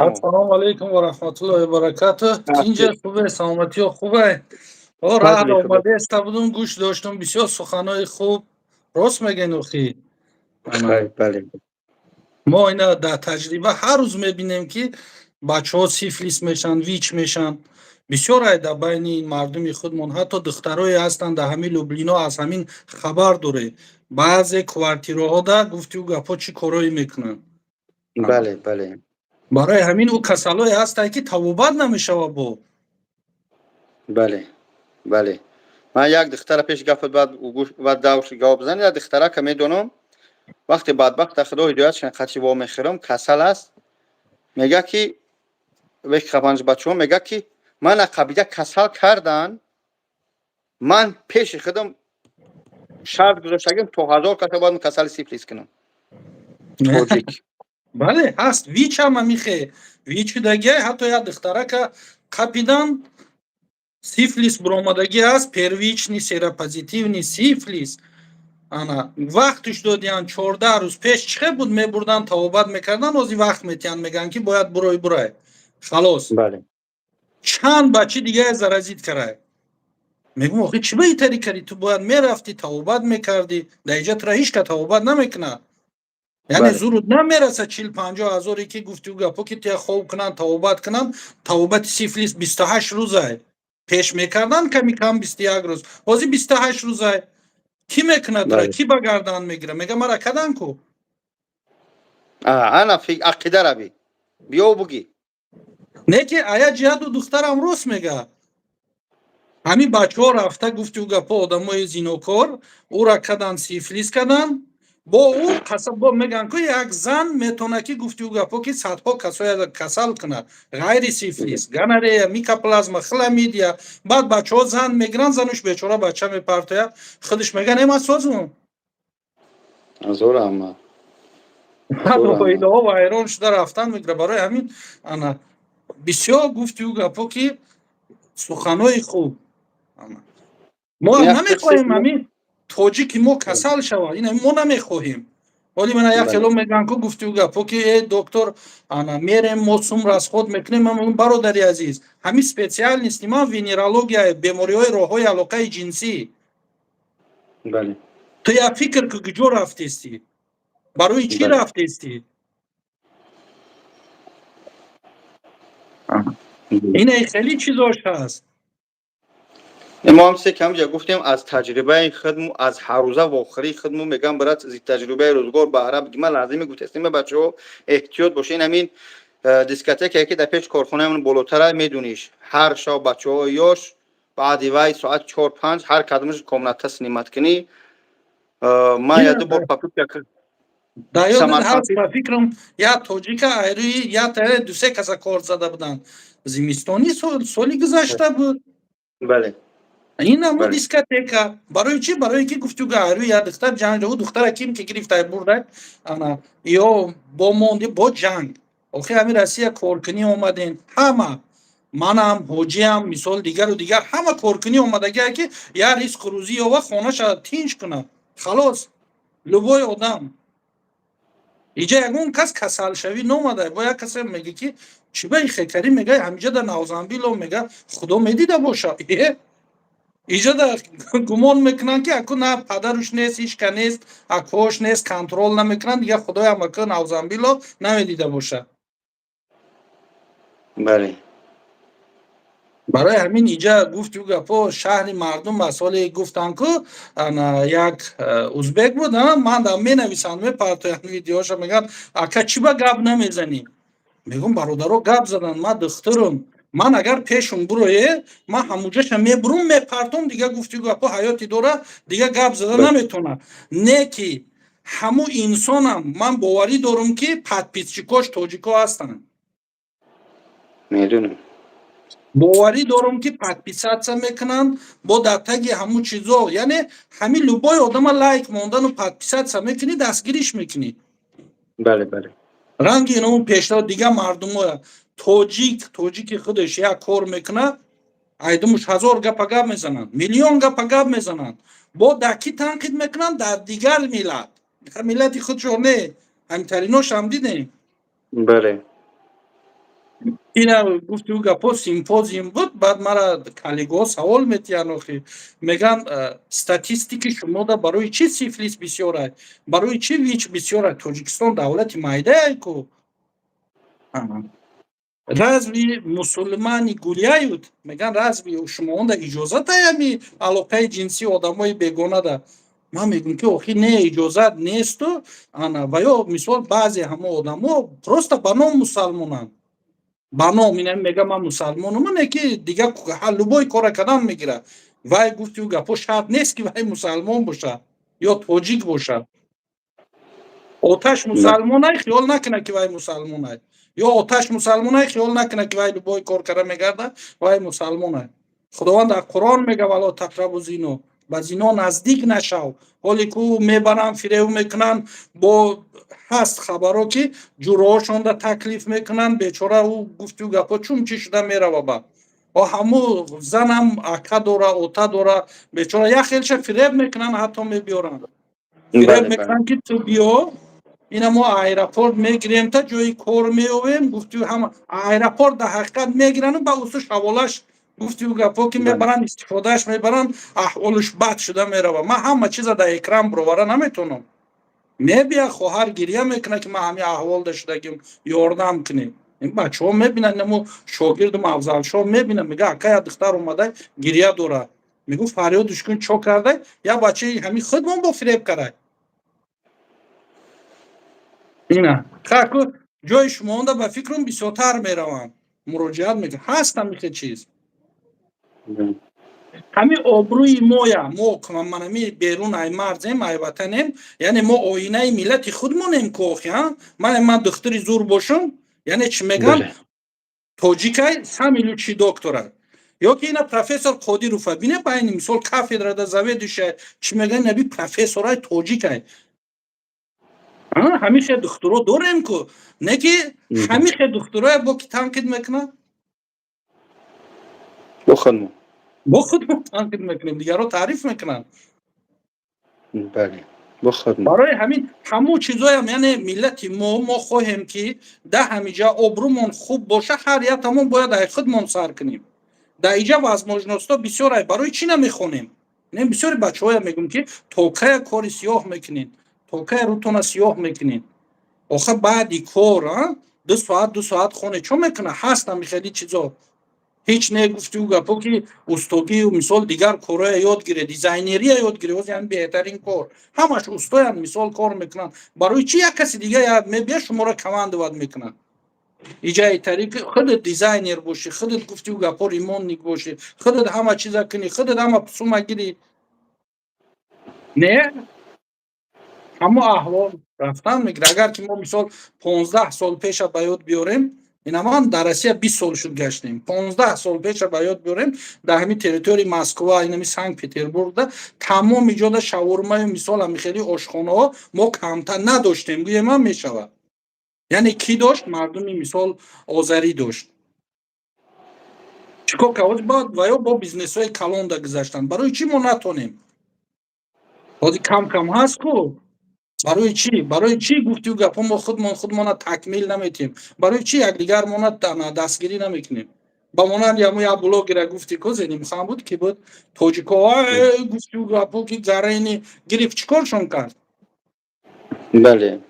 Ассалому алайкум ва раҳматуллоҳи ва баракатуҳ. Тинҷа, хубе, саломатиё хубе? О, раҳат омадеста будум, гӯш доштум, бисёр суханои хуб. Рост мегӯен, охи. Бале. Мо ина дар таҷриба ҳар рӯз мебинем, ки бачаҳо сифлис мешаванд, ВИЧ мешаванд. Бисёр ай дар байни мардуми худмон, ҳатто духтарое ҳастанд дар ҳамин Люблино, аз ҳамин хабар доред. Баъзе квартираҳода, гуфтиу гапҳо, чӣ корое мекунанд. Бале, бале. Барои ҳамин ӯ касалое ҳастанд, ки табобат намешавад бо. Бале, ман як духтара пеш гапат, баъд баъд давш гап бизан. Як духтарака медонам, вақте бадбахта, худо ҳидоят шан, қачи во мехӯрам, касал аст, мега ки панҷ бачаҳо, мега ки мана қабида касал кардан, ман пеши худам шарт гузоштагим, то 1000 каса бояд касали сифлис кунам, тоҷик. Бале, ҳаст. ВИЧ ҳам ҳамихе ВИЧ шудагиай, ҳатто як духтарака қапидан, сифлис буромадагӣ аст, первичный серопозитивный сифлис. Ана вақтш додиян, 14 рӯз. Пеш чӣ хел буд? Мебурдан, табобат мекардан. Ҳозир вақт метиҳанд, мегӯянд, ки бояд бурой, бурай, халос. Чанд бачи дигае заразить карай. Мегӯм: охи, чӣ ба итари кардӣ? Ту бояд мерафтӣ, табобат мекардӣ. Дар иҷа тура ҳеҷ ка табобат намекунад, яъне зуруд намераса 40-50 ҳазоре, ки гуфтиу гапо, ки туя хоб кунанд, табобат кунанд. Табобати сифлис 28 рӯзай. Пеш мекардан ками кам 21 рӯз, ҳозир 28 рӯзай. Кӣ мекунад тура? Кӣ ба гардан мегира? Мега: мара кадан ку. Ана ақида раби, биё бугӣ. Не, ки ая ҷиҳату духтарам рост мега. Ҳамин бачаҳо рафта, гуфтиу гапо, одамои зинокор ӯра кадан, сифлис кадан. Бо ӯ қасаб бо мегӯянд ку, як зан метавонад, ки, гуфтиу гапо, ки садҳо касоя касал кунад, ғайри сифлис, гонорея, микоплазма, хламидия. Баъд бачаҳо зан мегиранд, зануш бечора бача мепартояд, худаш мега: не, ман созум. Ҳазор раҳмат. Оилаҳо вайрон шуда рафтан мегира. Барои ҳамин ана бисёр, гуфтиу гапо, ки суханои хуб. Мо намехоҳем ҳамин тоҷики мо касал шавад, ин мо намехоҳем. Оли мана як хело мегӯянд ку, гуфтиу гапо, ки э, доктор, ана мерем, мо сум расход мекунем. Ман мегӯям: бародари азиз, ҳамин специальности ман венерология, бемориҳои роҳҳои алоқаи ҷинсӣ. Ту як фикр ку, куҷо рафтестӣ, барои чӣ рафтестӣ? Ина хеле чизош ҳаст. Мо ҳам се камҷа гуфтем, аз таҷрибаи худму, аз ҳаррӯза вохӯрии худму мегам: брат, зи таҷрибаи рӯзгор баҳра бигӣ. Ман лазиме гуфтастем, бачаҳо, эҳтиёт бошед. Ҳамин дискотекае, ки дар пеш корхонаамон болотара, медуниш, ҳар шаб бачаҳои ёш баъди вай соат 4-5 ҳар кадомаш комната снимать кунӣ. Ман яду бор попытка Да ёдат ҳаст, ба фикрам, як тоҷика айрӯи як таре дусе каса кор зада буданд, зимистони соли гузашта буд. Ин ҳамо дискотека. Барои чӣ? Барои ки, гуфтуга, айрӯи як духтар ҷанг, ӯ духтара ким ки гирифта бурда, ана ё бо монди, бо ҷанг. Охи, ҳамин Россия коркунӣ омадем ҳама, манам, ҳоҷиам, мисол, дигару дигар, ҳама коркунӣ омадагия, ки як ризқу рӯзӣ ёва, хонаша тинч кунад, халос. Любой одам иҷа, ягон кас касалшавӣ номада. Бо як касе мега, ки чӣ ба ихекарӣ, мега, ҳамиҷа да навзамбило, мега, худо медида боша. Иҷа да гумон мекунанд, ки аку на падаруш нест, ҳичка нест, акош нест, контроль намекунанд, дигар худоям аку навзамбило намедида боша. Барои ҳамин иҷа, гуфтю гапо, шаҳри мардум аст. Ҳоле гуфтанд ку, ана як узбек буд, ман да менависанд, мепартоянд видеоша, мегӯянд: ака, чӣ ба гап намезанӣ? Мегӯм: бародаро, гап задан, ман духтурум, ман агар пешум бурое, ман ҳамуҷаша мебурум, мепартом. Дига, гуфтю гапо, ҳаёти дора, дига гап зада наметавонад. Не ки ҳамун инсонам, ман боварӣ дорум, ки подписчикош тоҷико ҳастанд. Медонам. Боварӣ дорам, ки подписаться мекунанд бо дар таги ҳамун чизо. Яъне ҳамин любой одама лайк мондану подписаться мекунӣ, дастгириш мекунӣ. Бале, бале. Ранги ино пешро дига мардумо, тоҷик тоҷики худаш як кор мекунад, айдумуш ҳазор гапа гап мезананд, миллион гапа гап мезананд. Бо дар кӣ танқид мекунанд? Дар дигар миллат, миллати худшо не. Ҳамитариношам дидем. Бале. Ина гуфти ӯ гапо, симпозиум буд, баъд мара коллегаҳо савол метиҳанд охи, мегӯянд: «Статистики шумода барои чӣ сифлис бисёр ай, барои чӣ ВИЧ бисёр ай? Тоҷикистон давлати майдаай ку. Разве мусульмане гуляют?» Мегӯянд: «Разве шумоонда иҷозат аями алоқаи ҷинсии одамои бегонада?» Ман мегӯям, ки охи не, иҷозат несту ана ва ё мисол баъзе ҳамо одамо просто ба ном мусалмонанд, ба ном ина мега: «Ман мусалмонам», не ки дига любой кора кардан мегирад. Вай гуфти ӯ гапо, шарт нест, ки вай мусалмон бошад ё тоҷик бошад. Оташ мусалмонай, хиёл накунад, ки вай мусалмонай, ё оташ мусалмонай, хиёл накунад, ки вай любой кор карда мегарда, вай мусалмонай. Худованд дар Қуръон мега: «ولا تقربوا الزنا», ба зино наздик нашав. Ҳоле ку мебаранд, фирев мекунанд, бо ҳаст хабаро, ки ҷуроҳошонда таклиф мекунанд. Бечора ӯ гуфту гапо чун чӣ шуда мерава, ба о ҳаму занам ака дора, ота дора, бечора як хелша фиреб мекунанд, ҳатто мебиёранд, фиреб мекунанд, ки ту биё, ина мо аэропорт мегирем, та ҷои кор меовем. Гуфту ҳама аэропорт дар ҳақиқат мегирану ба усу шаволаш, гуфту гапо, ки мебаранд, истифодааш мебаранд, аҳволаш бад шуда мерава. Ман ҳама чиза дар экран бировара наметавонам. Мебия, хоҳар гирья мекунад, ки ман ҳамин аҳволда шудагим, ёрдам кунем. Ин бачаҳо мебинанд, намо шогирдум Афзалшоҳ мебинад, мега: «Ака, я духтар омада, гирья дорад». Мегӯ: «Фарёдуш кун, чо кардай?» Я бачаи ҳамин худмон бо фиреб карай. Ина хаку ҷои шумоонда, ба фикрам, бисёртар мераванд, муроҷиат мекунанд. Ҳаст ҳамихе чиз. Ҳамин обрӯи моя, мо манами берун ай марзем, ай ватанем, яъне мо оинаи миллати худмонем ку охи. Ман духтури зур бошам, яъне чӣ мегӯям, тоҷикай самый лучший доктора. Ё ки ина профессор Қодирова бине, байни мисол кафедрада заведующая, чӣ мегӯян, наби профессорай тоҷикай. Ҳамин хел духтуро дорем ку, не ки ҳамин хел духтурое бо ки танқид мекунад? Бо худмон. Бо худмон танқид мекунем, дигарро таъриф мекунанд. Бале, бо худмон. Барои ҳамин ҳамун чизоям, яъне миллати мо, мо хоҳем, ки да ҳамиҷа обрӯмон хуб боша, ҳар яктамон бояд ай худмон сар кунем. Дар иҷа возможностҳо бисёр ай, барои чӣ намехонем? Не, бисёри бачаҳоя мегӯм, ки то кая кори сиёҳ мекунед, то кая рӯтона сиёҳ мекунед? Охир баъди кор 2 соат, 2 соат хоне, чо мекуна? Ҳаст ҳами хели чизо. Ҳеҷ не, гуфтиу гапо, ки устогию мисол дигар корҳоя ёд гире, дизайнерия ёд гире, ҳозир ҳами беҳтарин кор, ҳамаш устоянд, мисол кор мекунанд. Барои чӣ як каси дига мебия, шуморо командовать мекунад? Иҷаи тариқи худат дизайнер бошӣ, худат, гуфтиу гапо, ремонтник бошӣ, худат ҳама чиза кунӣ, худат ҳама сума гирӣ. Не, ҳамо аҳвол рафтан мегирад. Агар ки мо мисол 15 сол пеша ба ёд биёрем, ина ман дар Россия 20 сол шуд гаштем, 15 сол пеша ба ёд биёрем, дар ҳамин территорияи Москва, инами Санкт Петербургда тамоми ҷода шаурмаю мисол ҳами хели ошхонаҳо мо камтар надоштем, гӯем ҳам мешавад. Яъне кӣ дошт? Мардуми мисол озарӣ дошт. Чӣ кор кард баъд? Ва ё бо бизнесҳои калонда гузаштанд. Барои чӣ мо натонем? Ҳозир кам кам ҳаст ку. Барои чӣ, барои чӣ, гуфтиу гапҳо, мо худмон худмона такмил наметиҳем? Барои чӣ якдигармона дастгирӣ намекунем? Ба монанди ҳамо як блогера гуфти ку, Зенимхан буд, ки буд, тоҷико, гуфтиу гапҳо, ки гарени гирифт, чӣ коршон кард? Бале.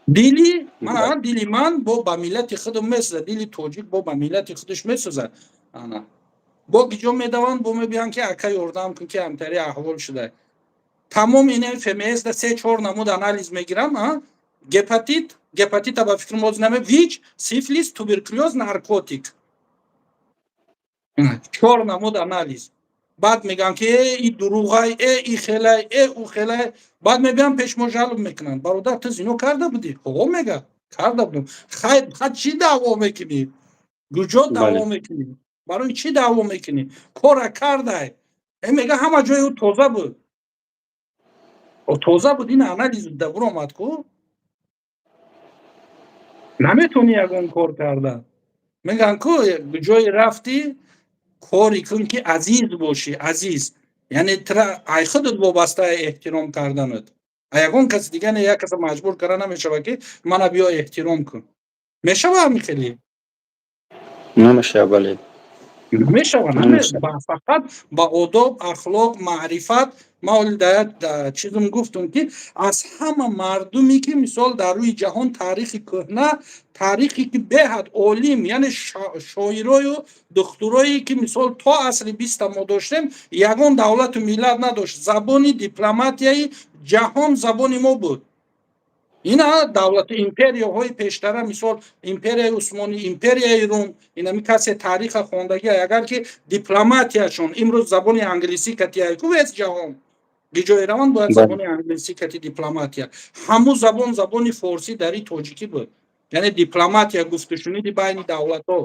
Дили ман, дили ман бо ба миллати худам месӯзад, дили тоҷик бо ба миллати худаш месӯзад. Ана бо гиҷо медаванд, бо мебиёнд, ки ака, ёрдам кун, ки ҳамтари аҳвол шуда. Тамоми ин ФМС да се чор намуд анализ мегирам: гепатит, гепатита ба фикр моз наме, ВИЧ, сифилис, туберкулёз, наркотик, чор намуд анализ. Баъд мегӯям, ки э, и дуруғай, э, и хелай, э, ӯ хелай. Баъд мебиям, пеш мо жалоб мекунанд: «Бародар, ту зино карда будӣ?» «Ҳо», мега, «карда будам». Хай, чӣ даъво мекунӣ? Куҷо даъво мекунӣ? Барои чӣ даъво мекунӣ? Кора кардай. Э, мега, ҳама ҷои ӯ тоза буд, тоза буд. Ин анализ да буромад ку, наметавонӣ ягон кор карда. Мегӯянд ку, ҷое рафтӣ, кори кун, ки азиз бошӣ. Азиз яъне тра ай худат вобаста эҳтиром карданат, а ягон каси дига не. Як каса маҷбур карда намешавад, ки мана биё, эҳтиром кун. Мешава ҳамин хеле? Намешава, бале. Мешава, фақат ба одоб, ахлоқ, маърифат. Ман оли дар чизм гуфтум, ки аз ҳама мардуме, ки мисол дар рӯи ҷаҳон таърихи кӯҳна, таърихе ки беҳад олим, яъне шоирою духтурое, ки мисол то асри биста мо доштем, ягон давлату миллат надошт. Забони дипломатияи ҷаҳон забони мо буд. Ина давлату империяҳои пештара, мисол империяи Усмонӣ, империяи Рум, инами касе тариха хондагӣ, агар ки дипломатияшон имрӯз забони англисӣ катияйку, весь ҷаҳон гиҷое раванд, бояд забони англисӣ кати дипломатия. Ҳамун забон забони форсӣ, дари тоҷикӣ буд, яъне дипломатия, гуфтушуниди байни давлатҳо.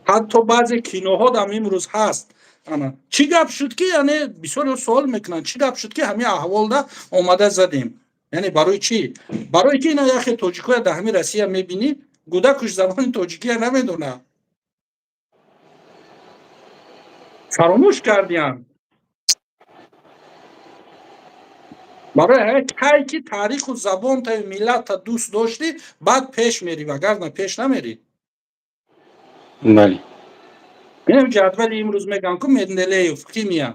Ҳатто баъзе киноҳо дам имрӯз ҳаст. Ана чӣ гап шуд, ки яъне бисёре суол мекунанд, чӣ гап шуд, ки ҳамин аҳволда омада задем? Яъне барои чӣ? Барои ки ина яхе тоҷикоя дар ҳамин Россия мебинӣ, гудакуш забони тоҷикия намедонад, фаромӯш кардиям. Барои кай ки таъриху забонтаю миллатта дӯст доштӣ, баъд пеш мерӣ, вагарна пеш намерӣ. Бале. Инами ҷадвали имрӯз мегӯям ку, Менделеев, химия,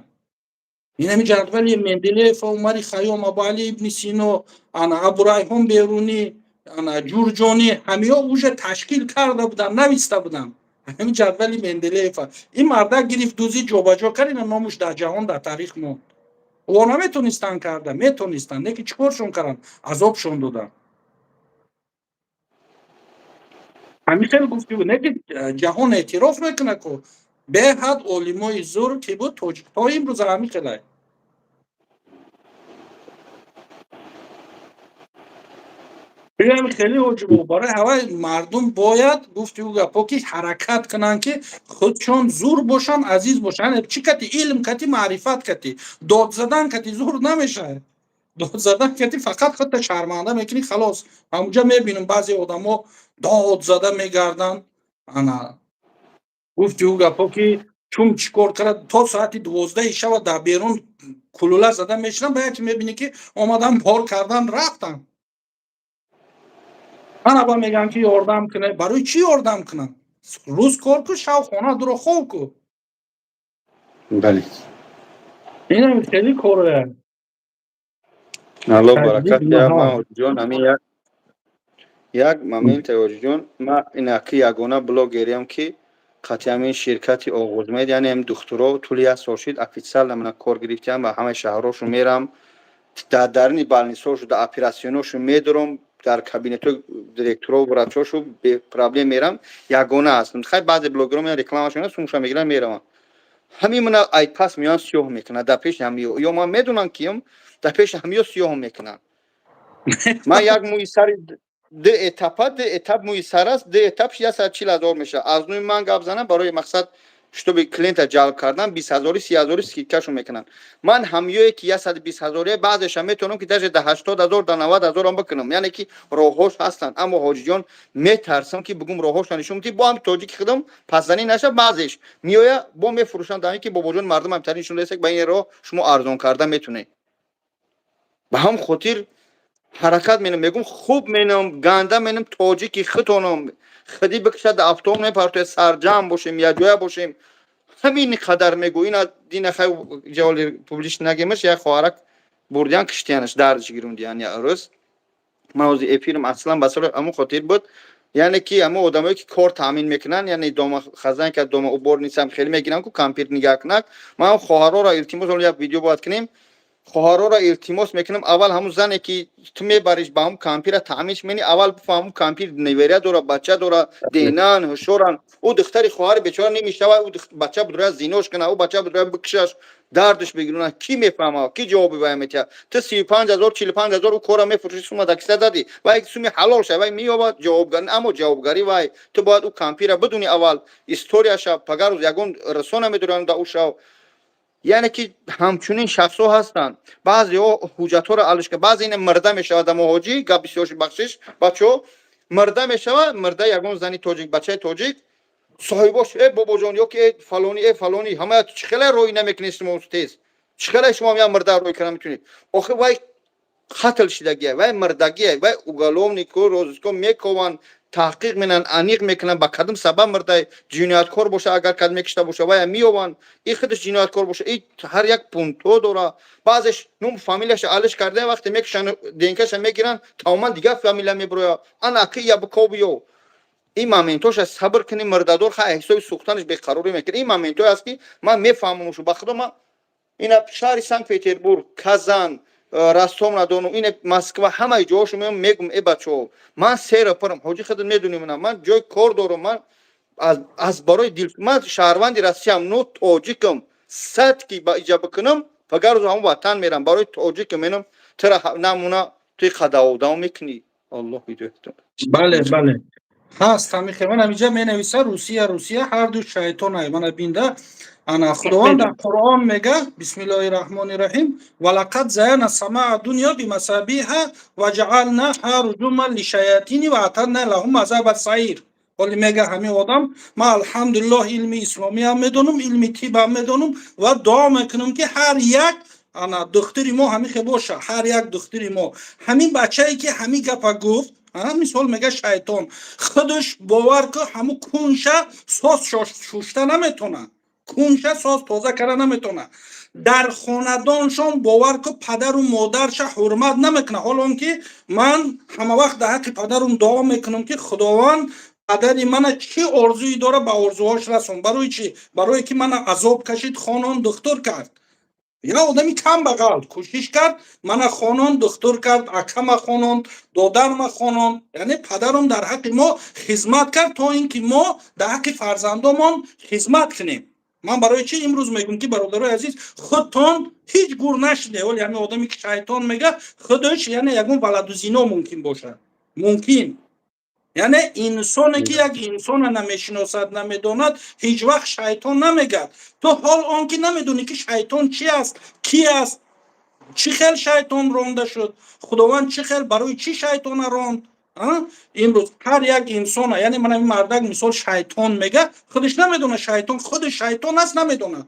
инами ҷадвали Менделеев, Умари Хайём, Абуали ибни Сино, ана Абурайҳон Берунӣ, ана Ҷурҷонӣ, ҳамиҳо уже ташкил карда буданд, нависта буданд ҳамин ҷадвали Менделеева. Ин мардак гирифт, дузӣ, ҷобаҷо кард, ина номуш дар ҷаҳон, дар таърих монд. О наметонистанд карда, метонистанд, не ки чӣ коршон карданд? Азобшон доданд. Ҳамин хел гуфти, не ки ҷаҳон эътироф мекунад ку беҳад олимои зур ки буд тоҷик, то имрӯза ҳамин хелай. Бигам хеле ҳоҷибо, барои ҳавай мардум бояд, гуфти ӯ гапо, ки ҳаракат кунанд, ки худшон зур бошанд, азиз бошанд. Чӣ кати? Илм кати, маърифат кати. Дод задан кати зур намешавад. Дод задан кати фақат худта шарманда мекунӣ, халос. Ҳамунҷа мебинам, баъзе одамо дод зада мегарданд. Ана гуфти ӯ гапо, ки чун чӣ кор кард, то соати 12-и шава дар берун кулула зада мешинам, ба яке мебинӣ, ки омадан, бор кардан, рафтан. Ман аба мегӯям, ки ёрдам кунед. Барои чӣ ёрдам кунам? Рӯз кор ку, шав хона дуро хоб ку. Бале. Инам хеле корое. Алло баракат. Ман, ҳоҷиҷон, ҳамин як момент, ҳоҷиҷон, ман инаки ягона блогериам, ки қатъи ҳамин ширкати Оғузмед, яъне ҳам духтуро, тӯли як сол шид, официально мана кор гирифтиам, ба ҳамаи шаҳрҳошон мерам, дар даруни больницаҳошу, дар оператсионҳошон медорам, дар кабинетҳои директоро, врачошу бепроблем мерам, ягона ҳастам. Хай, баъзе блогеро меян, рекламашон сумша мегиран, мераванд. Ҳамин мана айпас меоян, сиёҳ мекунад дар пеши ҳамиё. Ё ман медонам киём, дар пеши ҳамиё сиёҳ мекунанд. Ман як мӯи сари ду этапа, ду этап мӯи сар аст, ду этап 140 000 мешавад. Аз нӯи ман гап занам, барои мақсад, чтобы клиента ҷалб кардан, 20 ҳазори, 30 ҳазори скидкашон мекунанд. Ман ҳамёе ки 120 ҳазория, баъзеша метавонам, ки даже да 80 000, да 90 000-ам бикунам, яъне ки роҳҳош ҳастанд. Аммо, ҳоҷиҷон, метарсам, ки бигум, роҳҳошро нишон бидӣ, бо ҳам тоҷики худам пасзанӣ наша. Баъзеш меоя, бо мефурӯшанд, дар ки бобоҷон, мардум ҳамтарин нишон додааст, ба ин роҳ шумо арзон карда метунед. Ба ҳам хотир ҳаракат менам, мегум, хуб менам, ганда менам, тоҷики худонам хиди бикашад, автом мепартояд, сарҷамъ бошем, якҷоя бошем. Ҳамин қадар мегӯ. Ина дина хай ҷаволи публиш нагемаш, як хоҳарак бурдиян, киштиянаш, дардиш гирундиян як рӯз. Ман ҳозир эфирам аслан ба сари ҳамон хотир буд, яъне ки ҳамон одамое, ки кор таъмин мекунанд, яъне дома хозяйка, дома уборницам хеле мегиранд ку, кампир нигаҳ кунак. Ман хоҳарҳоро илтимос, ҳоло як видео бояд кунем, хоҳарҳоро илтимос мекунам: аввал ҳамун зане, ки ту мебариш, ба ҳамун кампира таъминш мени, аввал бифаҳм, ҳамун кампир неверя дора, бача дора, денан ҳушёран. Ӯ духтари хоҳари бечора немешава, ӯ бача будроя зинош кана, ӯ бача будроя бикушаш, дардаш бигирона, кӣ мефаҳма, кӣ ҷавоби вай метиҳад? Ту 35 000, 45 000 ӯ кора мефурӯши, сума да киса дадӣ, вай суми ҳалол ша, вай меёбад ҷавобгарӣ. Аммо ҷавобгарӣ вай, ту бояд ӯ кампира бидуни, аввал историяша, пагар рӯз ягон расона медоранд да ӯ шав. Яъне ки ҳамчунин шахсҳо ҳастанд, баъзеҳо ҳуҷҷатҳоро алишка, баъзе ина мирда мешавад. Амо ҳоҷӣ, гап бисёр, бахшиш, бачаҳо, мирда мешавад, мирда ягон зани тоҷик, бачаи тоҷик, соҳибош: «Э бобоҷон» ё ки «Э фалонӣ, э фалонӣ, ҳамая чӣ хеле рӯй намекунед шумо тез, чӣ хеле шумо як мирда рӯй карда метунед?» Охи вай Қатл шидагия, вай мирдагия, вай уголовнику розыско мекованд, таҳқиқ менанд, аниқ мекунанд, ба кадом сабаб мирдай. Ҷинояткор боша, агар кадом кишта боша, вая меёванд. И худаш ҷинояткор боша, и ҳар як пунктҳо дора. Баъзеш нум фамилияша алиш карда, вақте мекушанд, ДНКша мегиранд, тамоман дигар фамилия мебирояд. Ана ки я бикобиё, ин моментоша сабр кунӣ. Мирдадор ха ҳисоби сӯхтанаш беқарорӣ мекунад. Ин моментое аст, ки ман мефаҳмам. Ба худо, ман ина шаҳри Санкт Петербург, Казан, Ростов на Дону, ина Москва, ҳамаи ҷоҳошо меом, мегум: «Э, бачаҳо, ман сера пурам, ҳоҷи, худат медонӣ, ман ҷои кор дорам, ман аз барои дил, ман шаҳрванди Россиям, но тоҷикам, сад ки ба иҷа бикунам, фагар рӯз ҳамон ватан мерам, барои тоҷикам менам, тура намуна, туи қадаодам мекунӣ, Аллоҳ ҳидоятон». Бале, ҳаст ҳамихе. Ман ҳамиҷа менависа: «Русия, Русия ҳарду шайтонай». Мана бинда, ана Худованд дар Қуръон мега: «Бисмиллоҳи раҳмони раҳим, ва лақад заяна самаа дунё бимасабиҳа ва ҷаалнаҳа руҷуман лишаятини ва атадна лаҳум азаба саир». Ҳоли мега ҳамин одам: «Ман, алҳамдулиллоҳ, илми исломиам медонам, илми тибам медонам ва дуо мекунам, ки ҳар як ана духтури мо ҳамихе боша, ҳар як духтури мо». Ҳамин бачае, ки ҳамин гапа гуфт, мисол мега шайтон, худаш бовар ку, ҳамун кунша соз шушта наметона, кунша соз тоза карда наметона. Дар хонадоншон, бовар ку, падару модарша ҳурмат намекунад. Ҳоло он ки ман ҳама вақт дар ҳаққи падарум дуо мекунам, ки Худованд падари мана чӣ орзуе дора, ба орзуҳош расон. Барои чӣ? Барое ки мана азоб кашид, хонон, духтур кард. Я одами камбағал кӯшиш кард, мана хонон, духтур кард, акама хононд, додарма хононд. Яъне падарум дар ҳаққи мо хизмат кард, то ин ки мо дар ҳаққи фарзандомон хизмат кунем. Ман барои чӣ имрӯз мегӯм, ки бародарои азиз, худтон ҳеҷ гур нашиде. Оли ҳамин одаме, ки шайтон мега, худаш яъне ягон валадузино мумкин бошад, мумкин. Яъне инсоне, ки як инсона намешиносад, намедонад, ҳеҷ вақт шайтон намегӯяд. То ҳол он ки намедонӣ, ки шайтон чи аст, ки аст, чӣ хел шайтон ронда шуд, Худованд чӣ хел, барои чӣ шайтона ронд. Имрӯз ҳар як инсона, яъне ман ҳамин мардак, мисол, шайтон мега, худаш намедонад шайтон, худи шайтон аст, намедонад.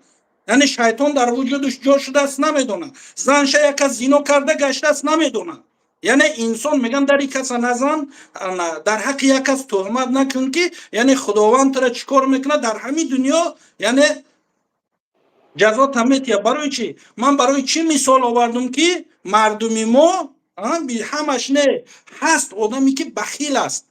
Яъне шайтон дар вуҷудаш ҷо шудааст, намедонад. Занша як кас зино карда гаштааст, намедонад. Яъне инсон, меган, дари каса назан, дар ҳаққи як кас туҳмат накун, ки яъне Худованд тура чӣ кор мекунад дар ҳамин дунё, яъне ҷазота метиҳад. Барои чӣ ман, барои чӣ мисол овардум, ки мардуми мо ҳамаш не, ҳаст одаме, ки бахил аст.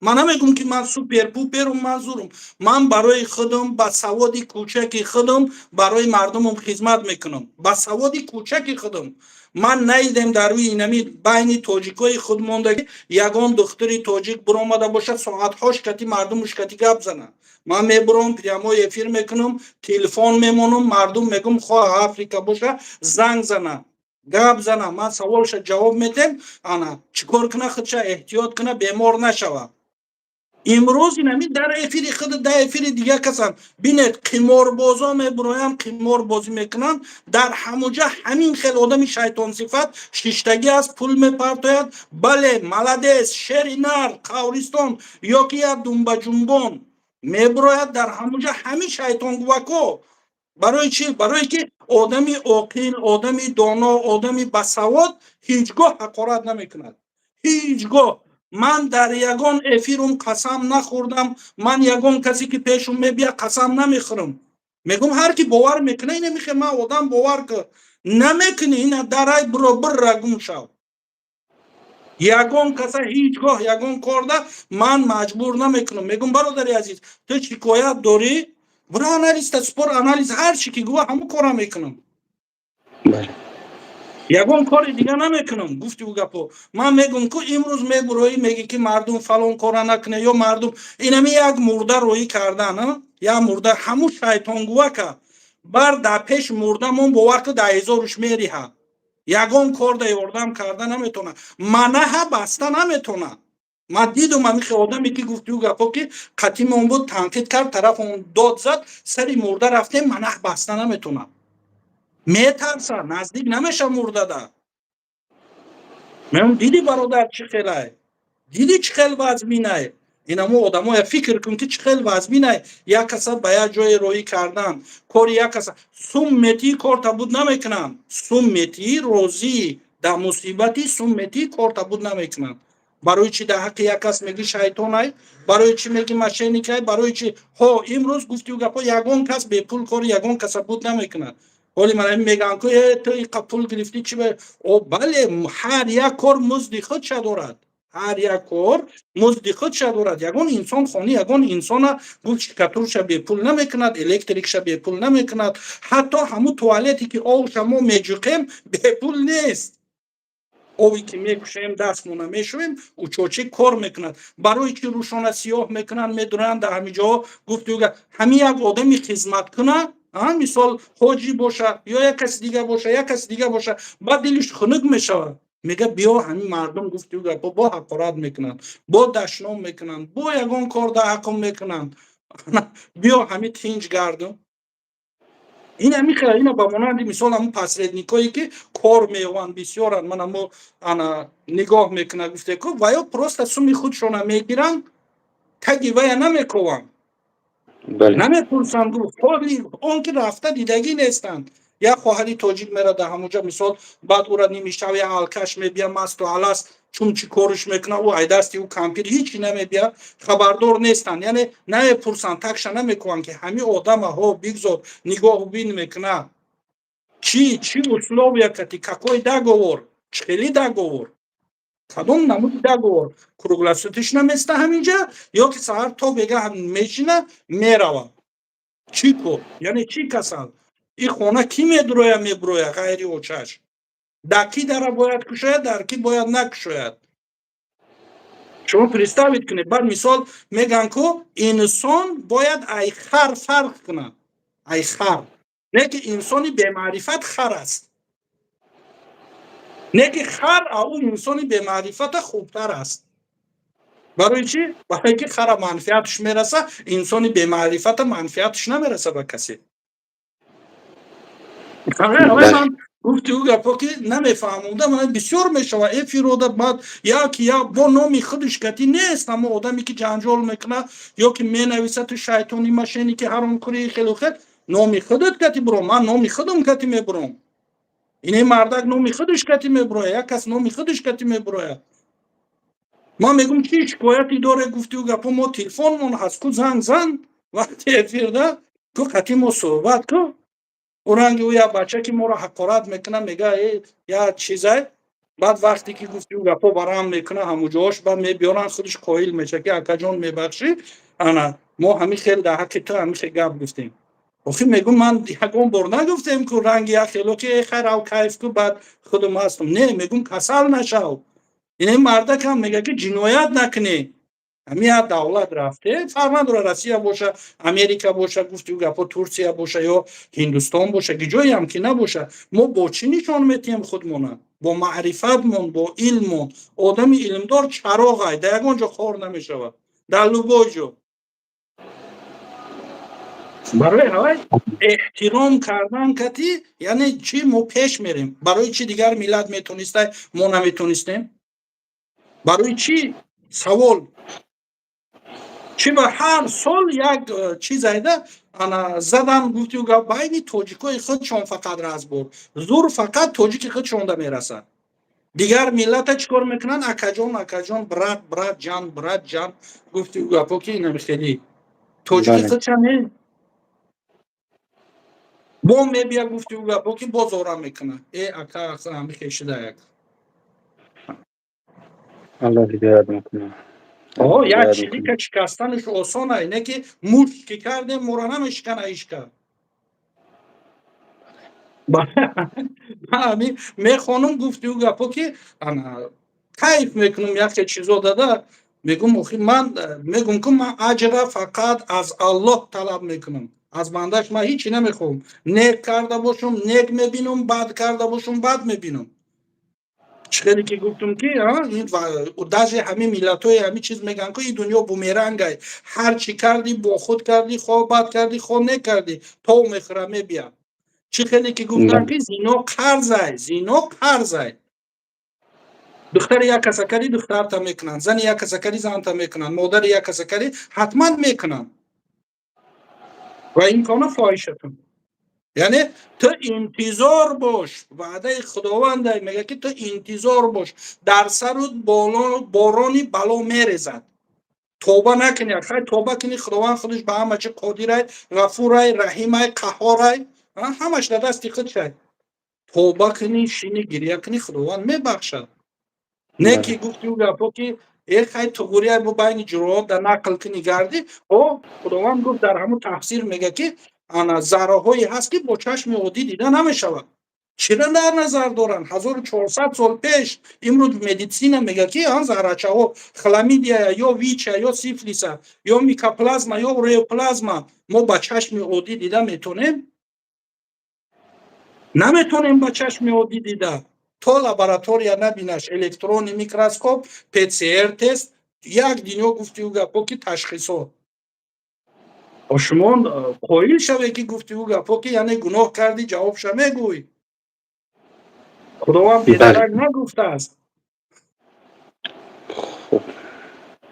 Ман намегӯм, ки ман супер пуперум, манзурум. Ман барои худам ба саводи кӯчаки худам барои мардумам хизмат мекунам. Ба саводи кӯчаки худам ман наидем дар рӯи инами байни тоҷикои худ мондагӣ ягон духтури тоҷик биромада бошад, соатҳош кати мардумуш кати гап зана. Ман мебурам, прямой эфир мекунам, телефон мемонам, мардум мегӯм, хоҳ Африка боша, занг зана, гап зана, ман саволша ҷавоб медем. Ана чӣ кор куна, худша эҳтиёт куна, бемор нашава. Имрӯз инами дар эфири худ, дар эфири дигар касан бинед, қиморбозо мебуроянд, қиморбозӣ мекунанд. Дар ҳамуҷа ҳамин хел одами шайтонсифат шиштагӣ аст, пул мепартояд: «Бале, молодец, шери нар, қавристон», ё ки як думбаҷунбон мебурояд. Дар ҳамуҷа ҳамин шайтонгувако. Барои чӣ? Барое ки одами оқил, одами доно, одами басавод ҳеҷ гоҳ ҳақорат намекунад, ҳеҷ гоҳ. Ман дар ягон эфирум қасам нахӯрдам. Ман ягон касе, ки пешум мебия, қасам намехӯрам. Мегӯм, ҳар ки бовар мекуна, ина мехе, ман одам бовар ку, намекунӣ, ина дарай биро, бирра, гум шав. Ягон каса ҳеҷ гоҳ ягон корда ман маҷбур намекунам. Мегӯм: «Бародари азиз, ту шикоят дорӣ, биро анализта спор, анализ ҳар чӣ ки гӯва, ҳамун кора мекунам, ягон кори дига намекунам». Гуфти ӯ гапо, ман мегӯм, ку имрӯз мебуроӣ, мегӣ, ки мардум фалон кора накуне, ё мардум инами як мурда роӣ кардан, як мурда ҳамун шайтонгувака бар дар пеш мурдамон, бовар ку, дар ҳезоруш мериҳа, ягон кор да ёрдам карда наметавона, манаҳа баста наметавона. Ман дидум ҳамихе одаме, ки гуфти ӯ гапо, ки қатимон буд, танқид кард, тараф он дод зад, сари мурда рафтем, манаҳ баста наметавона, метарса, наздик намеша мурдада. Мегӯм: «Диди, бародар, чӣ хелай? Диди, чӣ хел вазминай?» Инамо одамоя фикр кун, ки чӣ хел вазминай як каса ба як ҷое роҳӣ кардан. Кори як каса сум метии, корта буд намекунанд, сум метии, розӣ. Дар мусибати сум метӣ, корта буд намекунанд. Барои чӣ дар ҳаққи як кас мегӣ шайтонай? Барои чӣ мегӣ мошенникай? Барои чӣ? Ҳо, имрӯз гуфтиу гапҳо, ягон кас бепул кори ягон каса буд намекунад. Ҳоли мана мегӯянд ку: «Э, ту иқа пул гирифтӣ, чӣ?» О, бале, ҳар як кор музди худша дорад, ҳар як кор музди худша дорад. Ягон инсон хони ягон инсона гуфт штукатурша бепул намекунад, электрикша бепул намекунад, ҳатто ҳамун туалете ки овша мо меҷуқем, бепул нест. Ови ки мекушем, дастмона мешӯем, учётчик кор мекунад. Барои чӣ рӯшона сиёҳ мекунанд, медуранд дар ҳамин ҷоҳо? Гуфтиу ҳамин як одами хизмат куна, мисол, ҳоҷӣ боша ё як каси дига боша, як каси дига боша, баъд дилиш хунук мешавад, мега: «Биё». Ҳамин мардум, гуфтиу гапо, бо ҳақорат мекунанд, бо дашном мекунанд, бо ягон кор дар ҳаққум мекунанд, биё ҳамин тинҷ гардум. Ин ҳамин ина ба монанди мисол ҳамун посредникое ки кор меёванд, бисёранд. Мана, мо ана нигоҳ мекунад, гуфте ку ва ё просто суми худшона мегиранд, таги вая намекованд, намепурсанд, ҳоли он ки рафта дидагӣ нестанд. Як хоҳари тоҷик мера дар ҳамунҷа, мисол, баъд ӯра нимишав як алкаш мебия, масту аласт, чун чӣ кориш мекунад, ӯ айдасти ӯ кампир ҳичи намебия, хабардор нестанд, яъне намепурсанд, такша намекунанд, ки ҳамин одама ҳо бигзор нигоҳу бин мекунад, чӣ чӣ условия кати, какой договор, чӣ хели договор, кадом намуди договор, круглосуточно места ҳаминҷа ё ки саҳар то бега мешина, мерава, чӣ кор, яъне чӣ касал, и хона кӣ медуроя, мебуроя ғайри очаш, дар кӣ дара бояд кушояд, дар кӣ бояд накушояд? Шумо представить кунед. Баъд, мисол, мегӯянд ку инсон бояд ай хар фарқ кунад, ай хар. Не ки инсони бемаърифат хар аст, не ки хар ау инсони бемаърифата хубтар аст. Барои чӣ? Барое ки хара манфиатш мераса, инсони бемаърифата манфиатш намераса ба касе. Ман гуфти ӯ гапо ки намефаҳмонда, мана бисёр мешава эфирода. Баъд як як бо номи худаш кати нест, ҳамо одаме ки ҷанҷол мекунад ё ки менависа: «Ту шайтони, мошенники, ҳаромкӯри», хелу хел. Номи худат кати буром, ман номи худам кати мебуром, ине мардак номи худаш кати мебурояд, як кас номи худаш кати мебурояд. Ман мегум: чӣ шикояте доре? Гуфти ӯ гапо, мо телефонмон ҳаст ку, занг зан вақти эфирда ку, қати мо суҳбат ку. Ӯ ранги ӯ як бача ки моро ҳақорат мекунад, мега як чизай. Баъд вақте ки, гуфти ӯ гапо, барам мекунад ҳамуҷоаш, баъд мебиёранд, худаш қоил мешавад ки: «Акаҷон, мебахшӣ, ана мо ҳамин хел дар ҳаққи ту ҳамин хел гап гуфтем». Охи, мегум, ман ягон бор нагуфтем ку ранги як хело ки хайр, ав кайф ку, баъд худум ҳастам. Не, мегум, касал нашав. Ин мардакам мега ки ҷиноят накунӣ. Ҳамин як давлат рафте, фарқ надорад, Россия боша, Америка боша, гуфти ӯ гапо, Турсия боша ё Ҳиндустон боша, ки ҷоеам ки набоша, мо бо чӣ нишон метиҳем худмона? Бо маърифатмон, бо илммон. Одами илмдор чароғай, дар ягон ҷо хор намешавад, дар любой ҷо. Барои ҳавай эҳтиром кардан кати, яъне чӣ мо пеш мерем? Барои чӣ дигар миллат метонистай, мо наметонистем? Барои чӣ? Савол: чӣ ба ҳар сол як чиз айда ана задан, гуфтиу гап, байни тоҷикои худшон фақат разбор, зур фақат тоҷики худшонда мерасад. Дигар миллата чӣ кор мекунанд? Акаҷон, акаҷон, брат, брат ҷан, брат ҷан, гуфтиу гапо, ки инами хеле тоҷики худша не бо мебия, гуфтиу гапо, ки боз ора мекунад: «Э, ака, ҳами хешида як». Аллоҳ ҳидоят мекунад. О, як чилика шикастанаш осон ай, не ки мушт ки кардем, мора намешикана ҳичка. Мехонум, гуфтиу гапо, ки ана кайф мекунум, яке чизо дада мегум. Охи, ман мегум ку ман аҷра фақат аз Аллоҳ талаб мекунам, аз бандаш ман ҳичи намехоҳам. Нек карда бошум, нек мебинум, бад карда бошум, бад мебинум. Чӣ хеле ки гуфтум ки даже ҳамин миллатҳои ҳамин чиз мегӯянд ку ин дунё бумерангай, ҳар чӣ кардӣ, бо худ кардӣ, хо бад кардӣ, хо нек кардӣ, тов мехӯра, мебия. Чӣ хеле ки гуфтанд ки зино қарзай, зино қарзай. Духтари як каса карӣ, духтарта мекунанд, зани як каса карӣ, занта мекунанд, модари як каса карӣ, ҳатман мекунанд. Ва ин кона фоҳишатун. Яъне ту интизор бош, ваъдаи Худованда мега, ки ту интизор бош, дар сару борони бало мерезад. Тоба накунӣ, хай, тоба кунӣ, Худованд худаш ба ҳама чи қодирай, Ғафурай, Раҳимай, Қаҳорай, ҳамаш дар дасти худшай. Тоба кунӣ, шини гиря кунӣ, Худованд мебахшад. Не ки гуфти ӯ гапо, ки э хай, туғурия бо байни ҷуроҳот дар нақл кунӣ, гардӣ. О, Худованд гуфт, дар ҳамун тафсир мега, ки ана зарраҳое ҳаст, ки бо чашми оддӣ дида намешавад. Чира дар назар доранд 1400 сол пеш? Имрӯз медицина мега, ки ан заррачаҳо хламидия ё ВИЧа ё сифлиса ё микоплазма ё уреаплазма мо ба чашми оддӣ дида метонем? Наметонем ба чашми оддӣ дида, то лаборатория набинаш, электронный микроскоп, ПЦР тест, як дунё гуфтиу гапо, ки ташхисҳо. Шумо қоил шаве, ки гуфтиу гапо, ки яъне гуноҳ кардӣ, ҷавобша мегӯй. Худованд бедарак нагуфтааст. Хуб,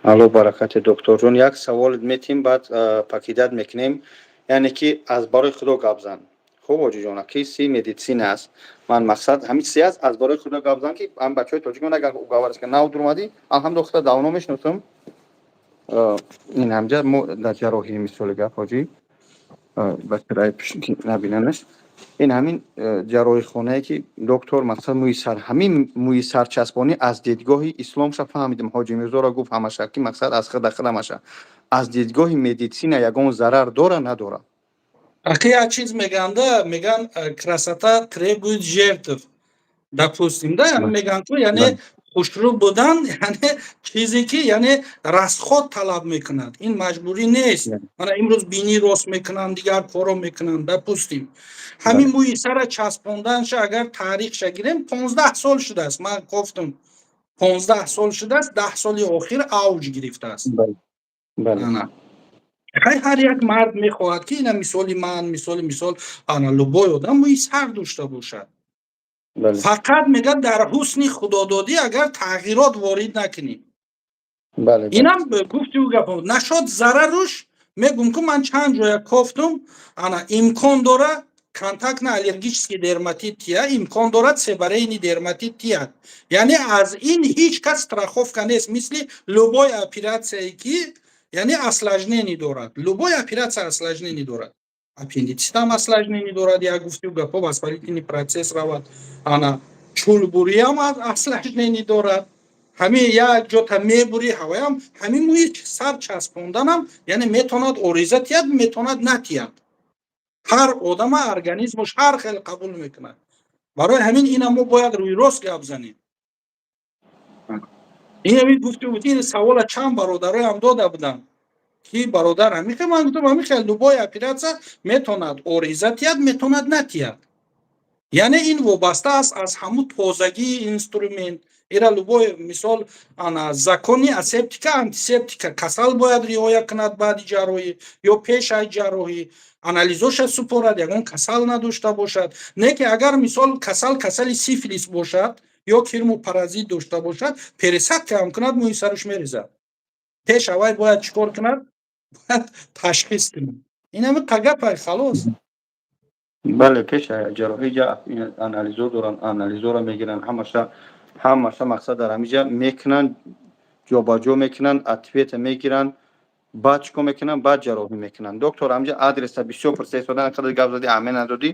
алло баракати, докторҷон. Як савол метим, баъд покидать мекунем. Яъне ки аз барои Худо гап зан. Хуб, ҳоҷиҷон, ки си медицина аст, ман мақсад ҳамин чизе аст. Аз барои Худо гап зан, ки ҳам бачаҳои тоҷикон агар гаварас ки нав дуромадӣ, алҳамдулилла, худо давно мешиносам. Ин ҳамҷа мо дар ҷарроҳӣ, мисоли гап, ҳоҷӣ, бачараи набинанаш, ин ҳамин ҷарроҳихонае, ки доктор, мақсад мӯи сар, ҳамин мӯи сарчаспонӣ аз дидгоҳи исломша фаҳмидем. Ҳоҷи Мирзоро гуфт, ҳамаша ки мақсад аз худа ҳамаша аз дидгоҳи медицина ягон зарар дора, надора? Ахи, як чиз меганда, меган, красота требует жертв, допустим, да, меган ку, яъне хушрӯ будан, яъне чизе, ки яъне расход талаб мекунад, ин маҷбурӣ нест. Мана имрӯз бинӣ рост мекунанд, дигар коро мекунанд. Допустим, ҳамин мӯи сара часпонданша агар таърихша гирем, 15 сол шудааст. Ман кофтум, 15 сол шудааст, 10 соли охир авҷ гирифтааст. Хай, ҳар як мард мехоҳад, ки ина мисоли ман, мисоли мисол, ана любой одам мӯи сар дошта бошад. Фақат мегӯяд, дар ҳусни худододӣ агар тағйирот ворид накунӣ. Инам гуфти ӯ гап нашод, зараруш мегум, ку ман чанд ҷоя кофтум, ана имкон дора контактно-аллергический дерматит тия, имкон дорад себорейный дерматит тия. Яъне аз ин ҳеҷ кас страховка нест. Мисли любой операцияе, ки яъне осложнение дорад, любой операция осложнение дорад, аппендицитам осложнение дорад, як гуфтию гапо, воспалительный процесс равад, ана чулбуриам осложнение дорад. Ҳамин як ҷота мебури, ҳаваям ҳамин мӯи сар часпонданам, яъне метавонад ориза тиҳад, метавонад натиҳад. Ҳар одама организмаш ҳар хел қабул мекунад. Барои ҳамин ина мо бояд рӯйрост гап занем. Ин ҳамин гуфти буд, ин савола чанд бародароям дода будам, ки бародар, ҳамин хел. Ман гуфтам, ҳамин хел любой операция метавонад ориза тиҳад, метавонад натиҳад. Яъне ин вобаста аст аз ҳамун тозагии инструмент. Ира любой мисол, ана закони асептика, антисептика касал бояд риоя кунад баъди ҷарроҳӣ ё пеш аз ҷарроҳӣ, анализоша супорад, ягон касал надошта бошад. Не ки агар мисол касал касали сифилис бошад ё кирму паразит дошта бошад, пересадка ҳам кунад, мӯи сараш мерезад. Пеш аввал бояд чӣ кор кунад? Бояд ташхис кунад. Ин ҳами қагапай, халос. Бале, пеш ҷарроҳӣ ҷа анализо доранд, анализоро мегиранд, ҳамаша, ҳамаша, мақсад дар ҳамиҷа мекунанд, ҷобаҷо мекунанд, ответа мегиранд, баъд чӣ кор мекунанд? Баъд ҷарроҳӣ мекунанд. Доктор, ҳамиҷа адреса бисёр пурса истодан, қадар гап зади, аҳамият надодӣ.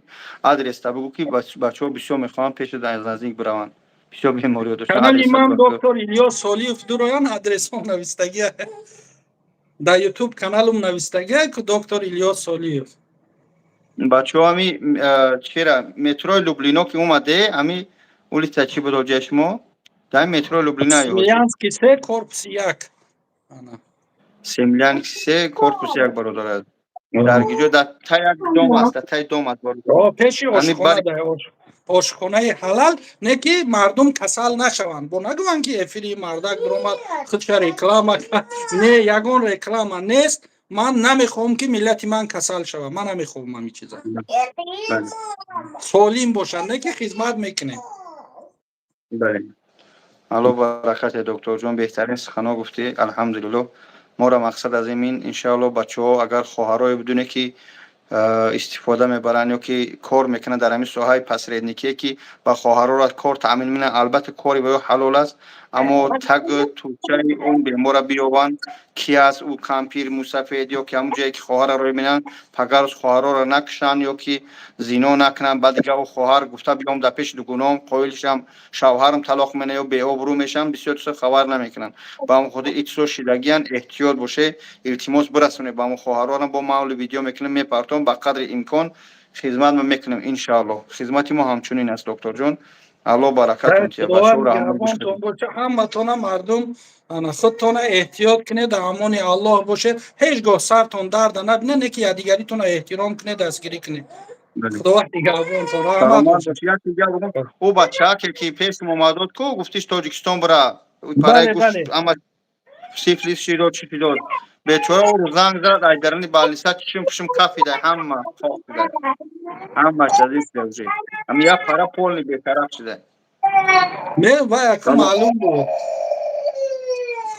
Адреста бигӯ, ки бачаҳо бисёр мехоҳанд пеши аз наздик бираванд, бисёр бемориҳо доштанд. Канали ман доктор Илёс Солиев дуроян, адресҳо навистагия, дар Ютуб каналум навистагия, ку доктор Илёс Солиев. Бачаҳо, ҳами чира, метрои Люблино ки омаде, ҳами улица чӣ буд, ҳоҷаи шумо? Дар метрои Люблино. Смелянский 3, корпуси 1. Смелянский 3, корпуси 1, бародар, дар гиҷо, дар тай як дом аст, дар тай дом аст. Пеши ошхона, ошхонаи ҳалал. Не ки мардум касал нашаванд, бо нагӯянд, ки эфири мардак биромад, худша реклама кард. Не, ягон реклама нест. Ман намехоҳам, ки миллати ман касал шавад. Ман намехоҳам ҳамин чиза. Солим бошанд, не ки хизмат мекунем. Алло баракате, докторҷон, беҳтарин суханҳо гуфтӣ. Алҳамдулиллоҳ, моро мақсад аз ин, иншаалло, бачаҳо, агар хоҳарое бидуне, ки Истифода мебаранд ё ки кор мекунанд дар ҳамин соҳаи посредник ие, ки ба хоҳарора кор таъмин менанд. Албатта, кори ба ё ҳалол аст, аммо тагу тучаи он бемора биёбанд, ки аст ӯ, кампир, мусафед ё ки ҳамун ҷое ки хоҳарро рӯй менанд, пагарӯз хоҳарора накушанд ё ки зино накунанд. Баъд дига ӯ хоҳар гуфта биём, дар пеши дугуноам қоил шам, шавҳарам талоқ мена ё беобрӯ мешам. Бисёр чизо хабар намекунанд. Ба ҳамон хотир ин чизо шидагиян, эҳтиёт боше. Илтимос, бирасонед ба ҳамон хоҳарорам. Бо мавли видео мекунем, мепартом. Ба қадри имкон хизмат ма мекунем, иншааллоҳ. Хизмати мо ҳамчунин аст, докторҷон. Аллоҳ баракатон тия. Ҳаматона мардум, худтона эҳтиёт кунед, дар амони Аллоҳ бошед. Ҳеҷ гоҳ сартон дарда набинед, не ки якдигаритона эҳтиром кунед, дастгирӣ кунед. Худованд нигаҳбонтон. Раҳмат. Ӯ бачааке ки пешм омадод ку, гуфтиш, Тоҷикистон бира, параи гӯш ама сифлис шидод, чӣ шидод. Бечора ӯ занг зад, ай дарани больница чишм пишм кафида, ҳама хок шуда, ҳамаш азиз уже. Ами як пара полный бетараф шуда. Не, вай ака маълум буд.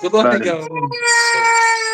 Худо нигаҳбон.